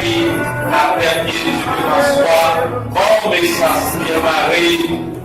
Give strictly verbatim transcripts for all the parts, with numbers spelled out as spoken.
Marie, la paix de Dieu te soit, comme ça s'est démarré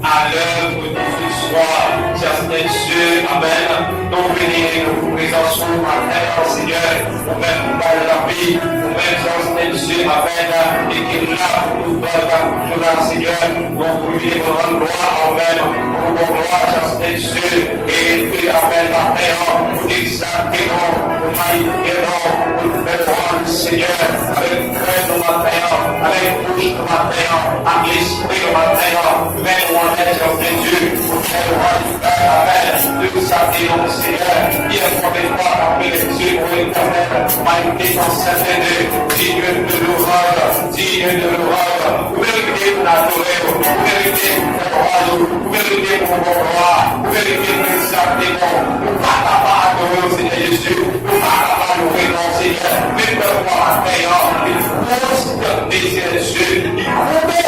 à l'œuvre de ce soir. Cher Seigneur Dieu, amen. Nou beni nou pou prezans ou maten an, Senyè. Ou menm ki bay lavi, ou menm, Cher Seigneur Dieu, amen, e ki la pou nou bay lavi, Senyè. Nou premye pou rann glwa, amen, pou bon glwa, Cher Seigneur Dieu, e ke, amen, maten an, pou egzaltasyon, pou manifestasyon, pou fè lwanj, Senyè, avèk krèt nou maten an, avèk bouch nou maten an, ak lespri nou maten an, men nou anlè, Cher Seigneur Dieu, pou fè lwanj, fè apèl, de sa ke nou, Senyè, byen konbyen fwa, apèl Dieu, pour l'éternel, majesté, sainteté, digne de louange, digne de louange. Ou merite pou n adore w, ou merite pou n fè lwanj ou, ou merite pou n ba w glwa, ou merite pou n egzalte non w. Nou pa ka pa adore w, Senyè Jezi. Nou pa ka pa louwe non w, Senyè. Men pèp ou a maten an, li pwostène, Senyè Jezi. Li koube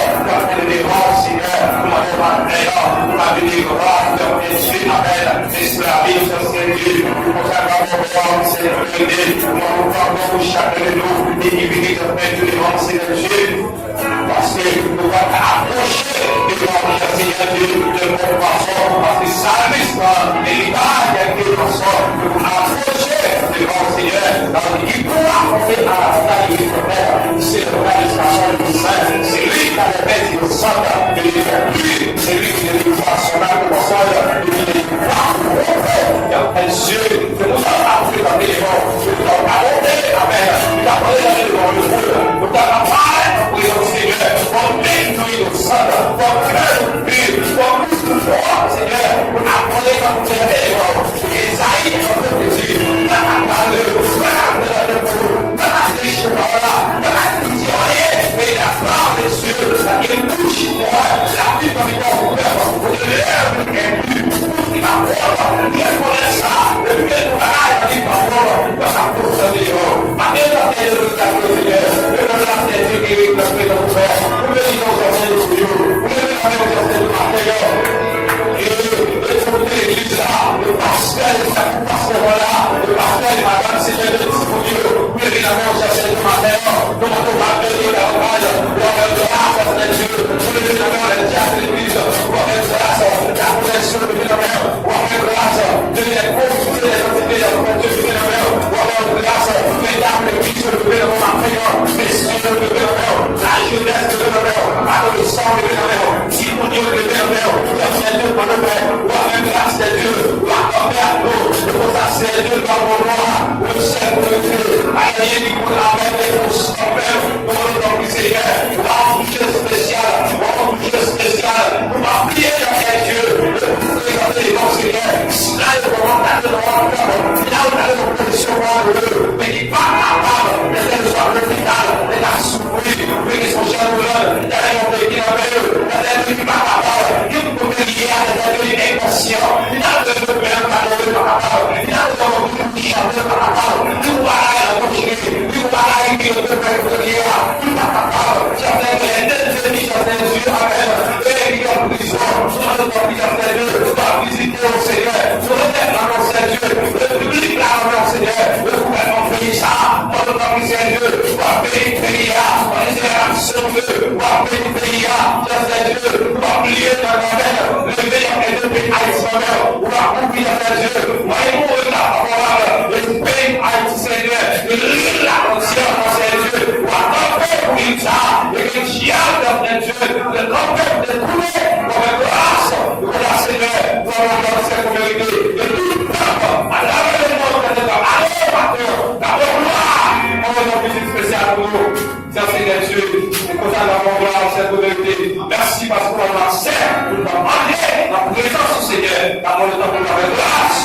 devan w, Senyè. Nou mande w maten an pou w ba nou gras, Senyè Jezi. Amen. Espri a Bib, Senyè Jezi. Nou konsa nou ba w glwa, Senyè Jezi. Nou mande w padon pou chak de nou, e ki vini, Senyè Jezi, devan w, Senyè Jezi. Paske nou pa ka apwoche devan w, Senyè Dye, nenpòt fason, paske salmis lan, li pa gen de fason pou apwoche devan w, Senyè, ki pou apwoche a la tèt de Satan, se le frè de Satan, se li ki a pèdi le Satan, e li fè pli, se li ki devni fason la, fason la, e li devni fason, Dye, se pou sa, apwoche devan w, se pou sa, apwoche, amen, li ta pale nan devan w, nou ta ka parèt, Senyè, fò men nou inosan, fò kè nou pi, fò bouch nou pwòp, Senyè, pou n adore tankou Senyè Delivrans. Ezayi te di, nan ka pale, nan ka pale nan tèt ou, nan ka preche pawòl la, nan ka di anyen, men la parole de Dieu, la gen bouch ki pwòp, la Bib nan mitan ou pèp, pou te lè ou gen pi, pou ki pa pwòp, rekonèt sa, epi nou bagay nan li pa pwòp, nou pa ka pwòp nan deyò. Maten, Seyè, nou ta Senyè, leve nan Seyè, Dye ki nan prezans ou, ou beni nan Seyè, Dye, ou leve nan men Seyè, Dye, maten, e, e, e, legliz la, e, pastè, e, pastè, la, e, pastè, e, madanm, Seyè, Dye, disponib, ou leve nan men Seyè, Dye, maten, nou mande w beni davantaj, ou fè gras, Seyè, Dye, ou leve nan men Seyè, Dye, legliz, ou fè gras, la protection, leve nan men, ou fè gras, de lè konstwi, Seyè, Dye, leve nan men, ou fè gras, medam, legliz, leve nan men, maten, mesye, leve nan men, lajenès, leve nan men, adolesan, leve nan men, timoun yo, leve nan men, Seyè Dye, mande w fè, ou fè gras, Seyè Dye, ou akonpay nou, se konsa, Seyè Dye, nou ba w glwa, ou se pou nou, pa gen anyen ki pou n avè, e pou sanpè, nou mande w tanpri, Senyè, ou ba w bouche espesyal, ou ba w bouche espesyal, nou pa bliye, Seyè Dye, nou prezante devan w, Senyè, sila yo kòman gade nan w, sila yo gade nan pozisyon malere, men ki pa kapab, lè yo sot lopital, lè y ap soufri, men ki se yon jèn moun, lè yon peyi ki nan men yo, lè yo ki pa kapab, yon kote li ye a, lè yo li enkonsyan, li ta dwe menm pa dwe pa kapab, li ta dwe yon moun ki chante pa kapab, li ou pa la nan kochri, li ou pa la ki yo dwe fè kote li ye a, li pa kapab, chante, lè nèt vini, chante, Dye, amèn, e li an prizon, chante, chante, Dye, pa vizite yo, Senyè, nou remèt nan men w, Senyè, repiblik la nan men w, Senyè, gouvènman peyi sa a, mande w tanpri, Senyè Dye, w ap beni peyi a, mande Senyè ap sonje, w ap beni peyi a, Senyè Dye, w ap bliye nan granmè, leve y ap ede peyi Ayiti nan men w, w ap ouvri, Senyè Dye, w ap mouri nan favorab, e peyi Ayiti, Senyè, e lil la antyèman, Senyè Dye, w ap kanpe pou vil sa a, e ke dyab, Senyè Dye, de kanpe, de koule, w ap fè gras, Ou la, Senyè, nou anonse ke ou merite, e tout pèp, atravè lemonn, Senyè, adore w, Papa, n ap ba w glwa, anvoye yon vizit espesyal pou nou. Sè Senyè Dye, e konsa n ap ba w glwa, Sè, ou merite. Mèsi paske w ban nou aksè pou nou mande nan prezans ou, Senyè, n ap mande tanpri avèk gras.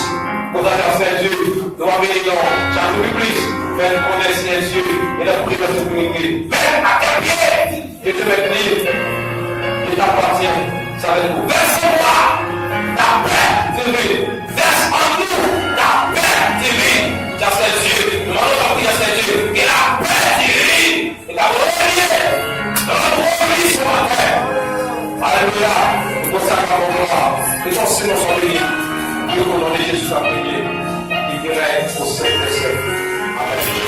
Konsa, Sè Dye, nou va beni w chak jou pi plis, fè n konnen, Senyè Dye, e nan prezans ou merite. Mèt ak pye. Ke te mèt li, ki t apatyen, sa vle di, vèse mwa, la pè divin, vèse an nou, la pè divin, Sè Dye, nou mande w priyè, Sè Dye, ke la pè divin, e ka relye, rann w plis se maten. Alelouya, nou konsa ka bon glwa, ke ton si non swa beni, ke o non de Jezi sa priye, ki gen rèy o syèk dè syèk. Amèn.